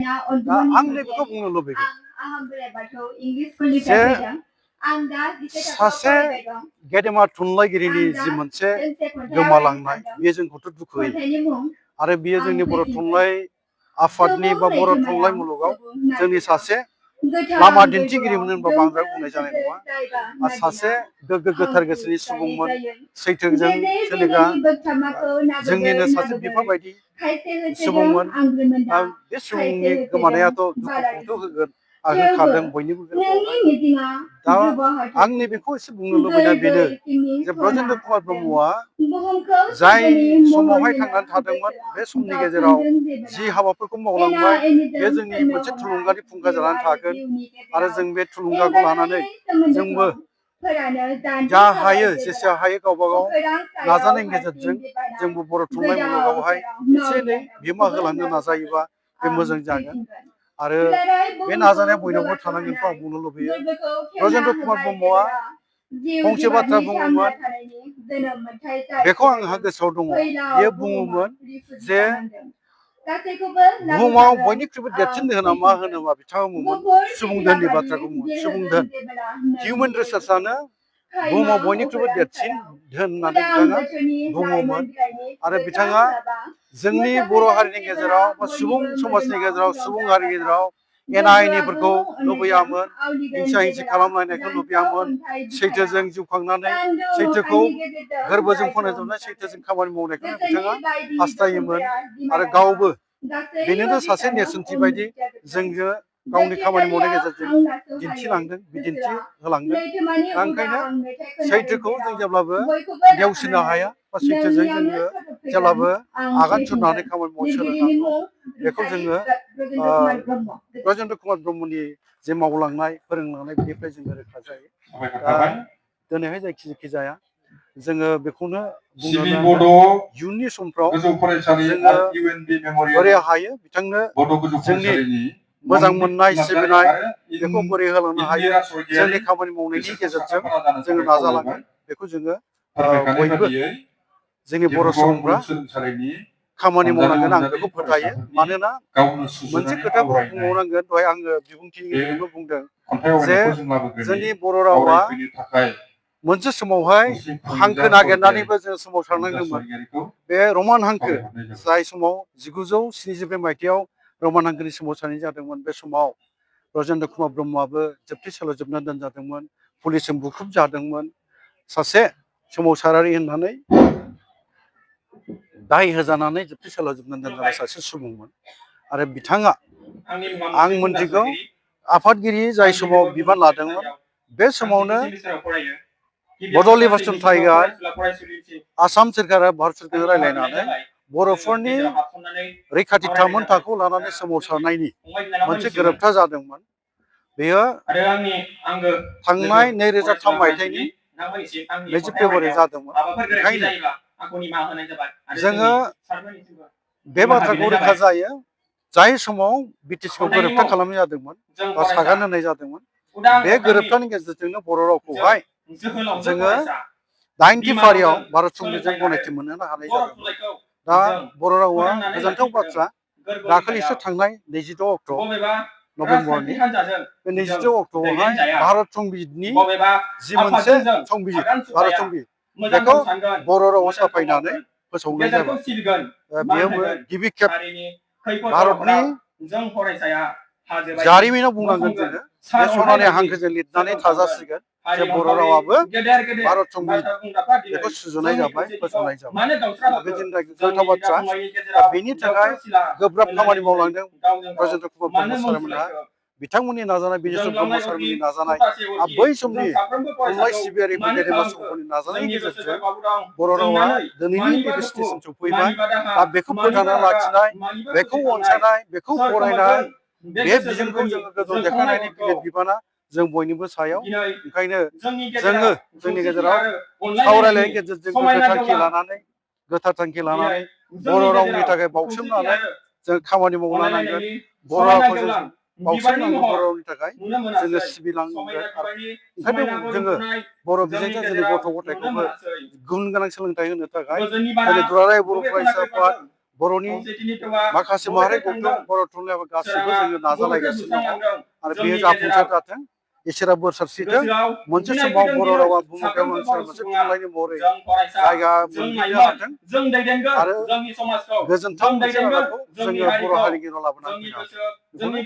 आं नैबेखौ बुंनो लुबैदों जे सासे गेदेमा थुनलाइगिरिनि जि मोनसे गोमालांनाय बेयो जोंखौथ' दुखु होयो आरो बियो जोंनि बर' थुनलाइ आफादनि बा बर' थुनलाइ मुलुगाव जोंनि सासे लामा दिन्थिगिरिमोन होनबा बांद्राय बुंनाय जानाय नङा आरो सासे गोग्गो गोथार गोसोनि सुबुंमोन सैथोजों सोलिग्रा जोंनिनो सासे बिफा बायदि सुबुंमोन बे सुबुंनि गोमानायाथ' दुखुखौथ' होगोन आरो होखादों बयनिबो गोरबोआवहाय दा आंनि बेखौ एसे बुंनो लुबैनाया बेनो जे ब्रजेन्द्र कुमार ब्रह्मआ जाय समावहाय थांनानै थादोंमोन बे समनि गेजेराव जि हाबाफोरखौ मावलांबाय बे जोंनि मोनसे थुलुंगानि फुंखा जानानै थागोन आरो जों बे थुलुंगाखौ लानानै जोंबो जा हायो जेसे हायो गावबा गाव नाजानायनि गेजेरजों जोंबो बर' थुनलाइ मुलुगावहाय एसे एनै बिहोमा होलांनो नाजायोबा बे मोजां जागोन आरो बे नाजानाया बयनावबो थानांगोनखौ आं बुंनो लुबैयो ब्रजेन्द्र कुमार ब्रह्मआ फंसे बाथ्रा बुङोमोन बेखौ आंहा गोसोआव दङ बियो बुङोमोन जे बुहुमाव बयनिख्रुइबो देरसिन धोना मा होनोबा बिथाङा बुङोमोन सुबुं धोननि बाथ्राखौ बुङो सुबुं धोन हिउमेन रिसोर्सआनो बुहुमाव बयनिख्रुइबो देरसिन धोन होननानै बिथाङा बुङोमोन आरो बिथाङा जोंनि बर' हारिनि गेजेराव बा सुबुं समाजनि गेजेराव सुबुं हारिनि गेजेराव एना एनिफोरखौ लुबैयामोन हिंसा हिंसि खालामलायनायखौ लुबैयामोन सैथोजों जिउ खांनानै सैथोखौ गोरबोजों फोनांजोबनाय सैथोजों खामानि मावनायखौनो बिथाङा हास्थायोमोन आरो गावबो बेनिनो सासे नेरसोनथि बायदि जोंनो गावनि खामानि मावनायनि गेजेरजों दिन्थिलांदों बिदिन्थि होलांदों ओंखायनो सैथोखौ जों जेब्लाबो नेवसिनो हाया बा सैथोजों जोङो जेब्लाबो आगान सुरनानै खामानि मावनो सोलोंनांगौ बेखौ जोङो ब्रजेन्द्र कुमार ब्रह्मनि जे मावलांनाय फोरोंलांनाय बेनिफ्राय जोङो रोखा जायो दा दिनैहाय जायखि जाया जोङो बेखौनो बुंनो इयुननि समफ्राव जोङो बोरै हायो बिथांनो जोंनि मोजां मोननाय सिबिनाय बेखौ बोरै होलांनो हायो जोंनि खामानि मावनायनि गेजेरजों जोङो नाजालांगोन बेखौ जोङो बयबो जोंनि बर' सुबुंफ्रा खामानि मावनांगोन आं बेखौ फोथायो मानोना मोनसे खोथाखौ बुंबावनांगोन दहाय आङो बिबुंथिबो बुंदों जे जोंनि बर' रावा मोनसे समावहाय हांखो नागिरनानैबो जों सोमावसारनांदोंमोन बे रमान हांखो जाय समाव 1972 मायथाइयाव रमान हांखोनि सोमावसारनाय जादोंमोन बे समाव ब्रजेन्द्र कुमार ब्रह्मआबो जोबथेसालियाव जोबना दोनजादोंमोन पुलिसजों बुख्रुब जादोंमोन सासे सोमावसारारि होननानै दाय होजानानै जोबथेसालियाव जोबना दोनजानाय सासे सुबुंमोन आरो बिथाङा आं मोनथिगौ आफादगिरि जाय समाव बिबान लादोंमोन बे समावनो बड' लिबारेसन टाइगार आसाम सोरखारा भारत सोरखारजों रायज्लायनानै बर'फोरनि रैखाथि थामोनथाखौ लानानै सोमावसारनायनि मोनसे गोरोबथा जादोंमोन बेयो थांनाय 2003 मायथाइनि 20 फेब्रुवारि जादोंमोन ओंखायनो जोङो बे बाथ्राखौ रोखा जायो जाय समाव बिटिसिखौ गोरोबथा खालामनाय जादोंमोन बा सागान होनाय जादोंमोन बे गोरोबथानि गेजेरजोंनो बर' रावखौहाय जोङो 9थि फारियाव भारत संबिजितजों गनायथि मोनहोनो हानाय जादोंमोन दा बर' रावा गोजोनथाव बाथ्रा दाखालिसो थांनाय 22 अक्ट' नभेम्बरनि बे 22 अक्ट'आवहाय भारत संबिजितनि जि मोनसे संबिजित भारत संबिजित बेखौ बर' रावाव साफायनानै फोसावनाय जाबाय बेयो गिबि खेब भारतनि जारिमिनाव बुंनांगोन जोङो बे सनानि हांखोजों लिरनानै थाजासिगोन जे बर' रावाबो भारत संबिजित बेखौ सुजुनाय जाबाय फोसावनाय जाबाय बे जोंनि थाखाय गोग्गाथाव बाथ्रा दा बेनि थाखाय गोब्राब खामानि मावलांदों ब्रजेन्द्र कुमार ब्रह्म सारमोनहा बिथांमोननि नाजानाय बिनेस्वर ब्रह्म सारमोननि नाजानाय बै समनि थुनलाइ सिबियारिफोर गेदेमा सुबुंफोरनि नाजानायनि गेजेरजों बर' रावा दिनैनि नैबे स्टेजसिम सफैबाय दा बेखौ फोथांना लाखिनाय बेखौ अनसायनाय बेखौ फरायनाय बे बिजोंखौ जोङो गोजौ देखायनायनि गिलिर बिबाना जों बयनिबो सायाव ओंखायनो जोङो जोंनि गेजेराव सावरायलायनायनि गेजेरजों गोथार थांखि लानानै बर' रावनि थाखाय बावसोमनानै जों खामानि मावनो नांगोन बर' रावखौ जों बावसोमनांगोन बर' रावनि थाखाय जोङो सिबिलांगोन ओंखायनो जोङो बर' बिजोंजों जोंनि गथ' गथायखौबो गुन गोनां सोलोंथाइ होनो थाखाय दिनै दुलाराय बर' फरायसा आफाद बर'नि माखासे माहारि गौथुम बर' थुनलाइयाव गासिबो जोङो नाजालायगासिनो दङ आरो बेयो जाफुंसार जाथों इसोरा बोर सारस्रिथों मोनसे समाव बर' रावा बुहुमनां मोनसे थुनलाइनि महरै जायगा मोनहैनो हाथों आरो गोजोनथाव मोनसे रादाबखौ जोङो बर' हारिनि गेजेराव लाबोनानै होनो हाथों।